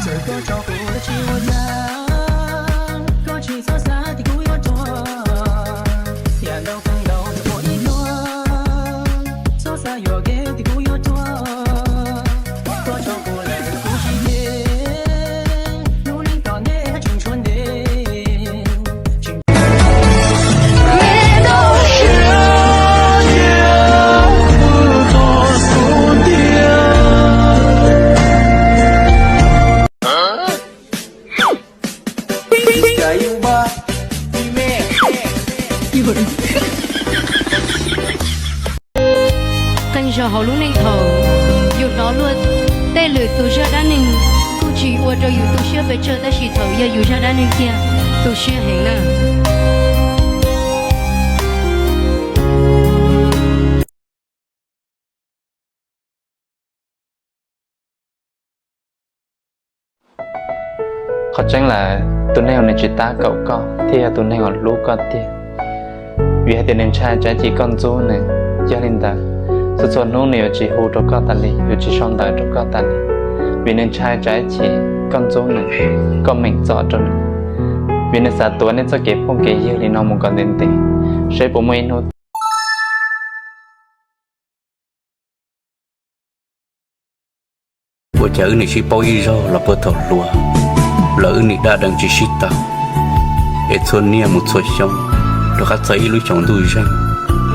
Qee zaug hauv lub neej thaum yus hnov luag tej lwm tus zaj dab neeg kuj tsis ua rau yus tu siab pes tsawg, tab sis thaum yog yus zaj dab neeg tiag tu siab heev na. Qhov tseeb lawm, tus neeg uas nws tsis tab kaum koj thiaj yog tus neeg uas hlub koj tiag, vim hais tias nws ntshai tsam ib chim koj ntxub nws. Yog li ntawd, txhua txhua hnub nws yuav tsis hu rau koj tas li, yuav tsis sau ntawv rau koj tas li, vim nws ntshai tsam ib chim koj ntxub nws, koj meem txom rau nws, vim nws xav tuav nej txoj kev phooj kev ywg li no mus kom ntev ntev, seb puas muaj ib hnub. Ua cas wb nim sib paub ib zaug los puag thaum hluas, los wb nim daj deev tsis sib tau, es txhua niaj mus txhua xyoo, rov qab txog ib lub xyoos ntuj zeeg,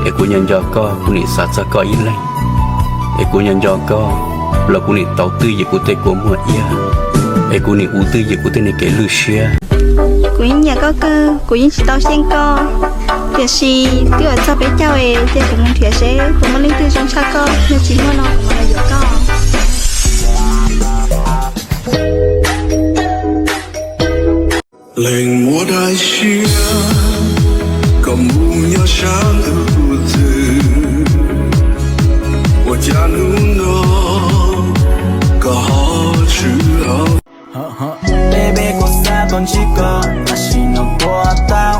es kuv nco nco koj, kuv nim xav txog koj ib leeg, es kuv nco nco koj, los kuv nim tau twj ywm kuv tej kua muag iab, es kuv nim ua twj ywm kuv tej niag kev lwj siab. Kuv yeej nyiam koj kawg, kuv yeej tsis tau xyeej koj, tiam sis twb yuav txog peb caug es cia kuv mus nrhiav seb puas muaj leej twg zoo tshaj koj, yog tsis muaj no kuv mam li yuav koj. Leej muaj daim siab kom mus nyob sab ntug twg, ua cas hnub no koj ho tshwm los. Baby, kuv xav tuaj ntsib koj, tab sis no kuv tau